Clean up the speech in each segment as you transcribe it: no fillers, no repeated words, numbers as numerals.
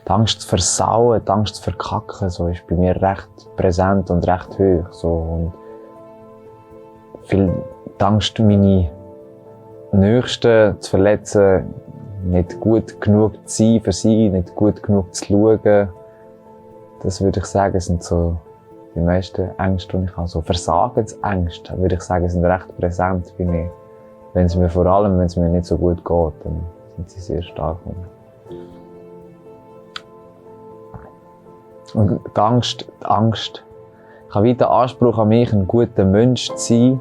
die Angst zu versauen, die Angst zu verkacken, so ist bei mir recht präsent und recht hoch. So. Und viel die Angst, meine Nächsten zu verletzen, nicht gut genug zu sein für sie, nicht gut genug zu schauen. Das würde ich sagen, sind so die meisten Ängste, die ich habe. So Versagensängste, würde ich sagen, sind recht präsent bei mir. Vor allem, wenn es mir nicht so gut geht, dann sind sie sehr stark. Und die Angst. Ich habe wieder den Anspruch an mich, ein guter Mensch zu sein.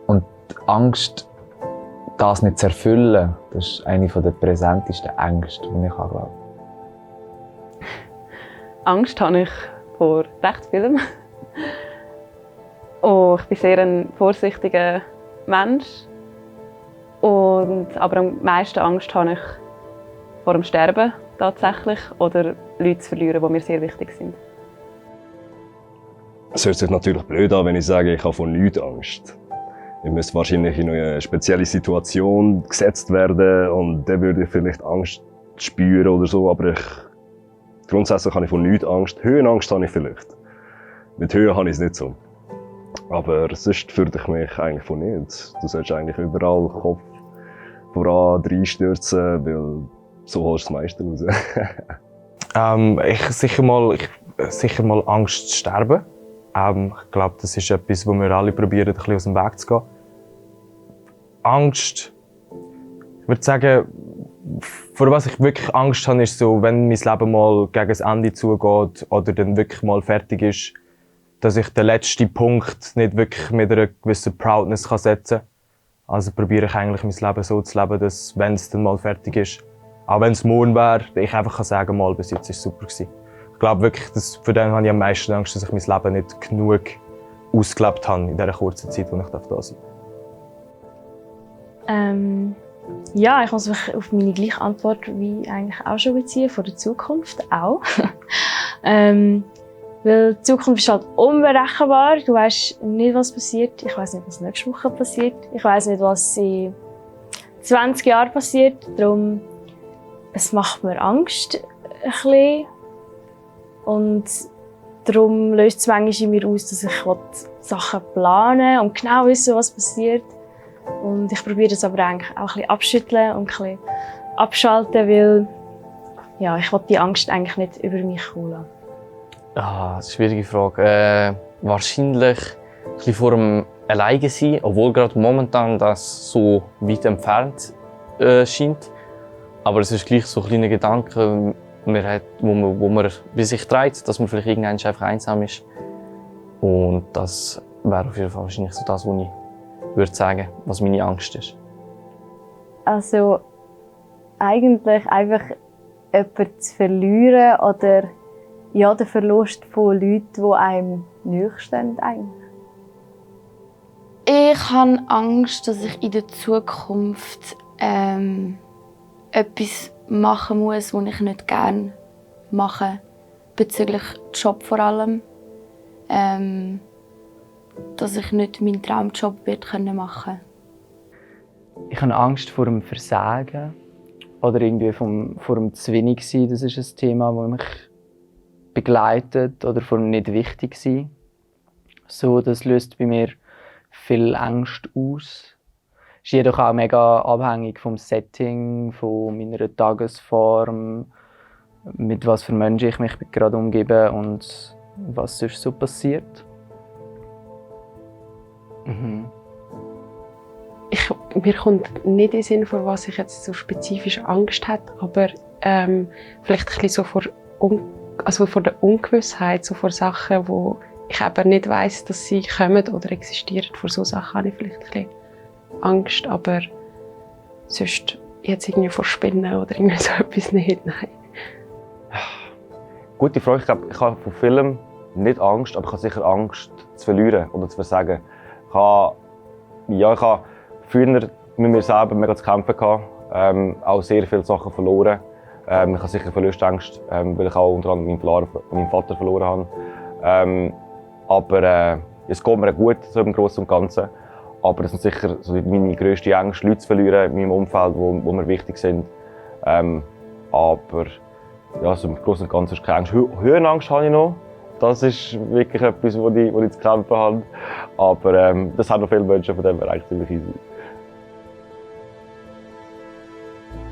Und die Angst, das nicht zu erfüllen, das ist eine der präsentesten Ängste, die ich habe, glaube ich. Angst habe ich vor recht vielem. Und ich bin sehr ein vorsichtiger Mensch. Aber am meisten Angst habe ich vor dem Sterben tatsächlich oder Leute zu verlieren, die mir sehr wichtig sind. Es hört sich natürlich blöd an, wenn ich sage, ich habe vor nichts Angst. Ich müsste wahrscheinlich in eine spezielle Situation gesetzt werden und dann würde ich vielleicht Angst spüren oder so, aber grundsätzlich habe ich vor nichts Angst. Höhenangst habe ich vielleicht. Mit Höhe habe ich es nicht so. Aber sonst fürchte ich mich eigentlich vor nichts. Du solltest eigentlich überall Kopf voran reinstürzen, weil so holst du das meiste raus. Sicher mal Angst zu sterben. Ich glaube, das ist etwas, wo wir alle probieren, ein bisschen aus dem Weg zu gehen. Angst, ich würde sagen, vor was ich wirklich Angst habe, ist so, wenn mein Leben mal gegen das Ende zugeht oder dann wirklich mal fertig ist, dass ich den letzten Punkt nicht wirklich mit einer gewissen Proudness setzen kann. Also probiere ich eigentlich mein Leben so zu leben, dass, wenn es dann mal fertig ist, auch wenn es morgen wäre, ich einfach sagen kann, mal bis jetzt war es super gewesen. Ich glaube wirklich, für den habe ich am meisten Angst, dass ich mein Leben nicht genug ausgelebt habe in dieser kurzen Zeit, wo ich da sein darf. Ja, ich muss mich auf meine gleiche Antwort wie eigentlich auch schon beziehen, von der Zukunft auch. Weil die Zukunft ist halt unberechenbar. Du weißt nicht, was passiert. Ich weiß nicht, was nächste Woche passiert. Ich weiß nicht, was in 20 Jahren passiert. Darum, es macht mir Angst ein bisschen. Und darum löst es manchmal in mir aus, dass ich Sachen planen und genau wissen, was passiert. Und ich probiere das aber eigentlich auch ein bisschen abschütteln und ein bisschen abschalten, weil ja, ich will die Angst eigentlich nicht über mich kommen lassen. Das ist eine schwierige Frage. Wahrscheinlich ein bisschen vor dem Alleinsein, obwohl gerade momentan das so weit entfernt scheint. Aber es ist gleich so ein kleiner Gedanke, wo man bei sich trägt, dass man vielleicht irgendwann einfach einsam ist. Und das wäre auf jeden Fall wahrscheinlich so das, was ich würde sagen, was meine Angst ist. Also eigentlich einfach jemanden zu verlieren oder ja, der Verlust von Leuten, die einem nahestehen eigentlich. Ich habe Angst, dass ich in der Zukunft etwas machen muss, was ich nicht gerne mache, bezüglich Job vor allem. Dass ich nicht meinen Traumjob machen kann. Ich habe Angst vor dem Versagen oder irgendwie vor dem zu wenig sein. Das ist ein Thema, das mich begleitet, oder vor dem nicht wichtig sein. So, das löst bei mir viel Angst aus. Ist jedoch auch mega abhängig vom Setting, von meiner Tagesform, mit was für Menschen ich mich gerade umgebe und was sonst so passiert. Mir kommt nicht in den Sinn, vor was ich jetzt so spezifisch Angst hätte, aber vielleicht ein bisschen so vor der Ungewissheit, so vor Sachen, wo ich aber nicht weiss, dass sie kommen oder existieren. Vor so Sachen habe ich vielleicht ein bisschen Angst, aber sonst jetzt irgendwie vor Spinnen oder irgendwie so etwas nicht, nein. Gute Frage. Ich glaube, ich habe von Filmen nicht Angst, aber ich habe sicher Angst zu verlieren oder zu versagen. Ich habe früher mit mir selber mega zu kämpfen gehabt, auch sehr viele Sachen verloren. Ich habe sicher Verlustängste, weil ich auch unter anderem meinen Vater verloren habe. Aber es geht mir gut, so im Großen und Ganzen. Aber das sind sicher so meine grössten Ängste, Leute zu verlieren in meinem Umfeld, die mir wichtig sind. Aber ja, so im Großen und Ganzen ist keine Angst. Höhenangst habe ich noch. Das ist wirklich etwas, wo ich zu kämpfen habe. Aber das haben noch viele Menschen, von dem her eigentlich ziemlich easy.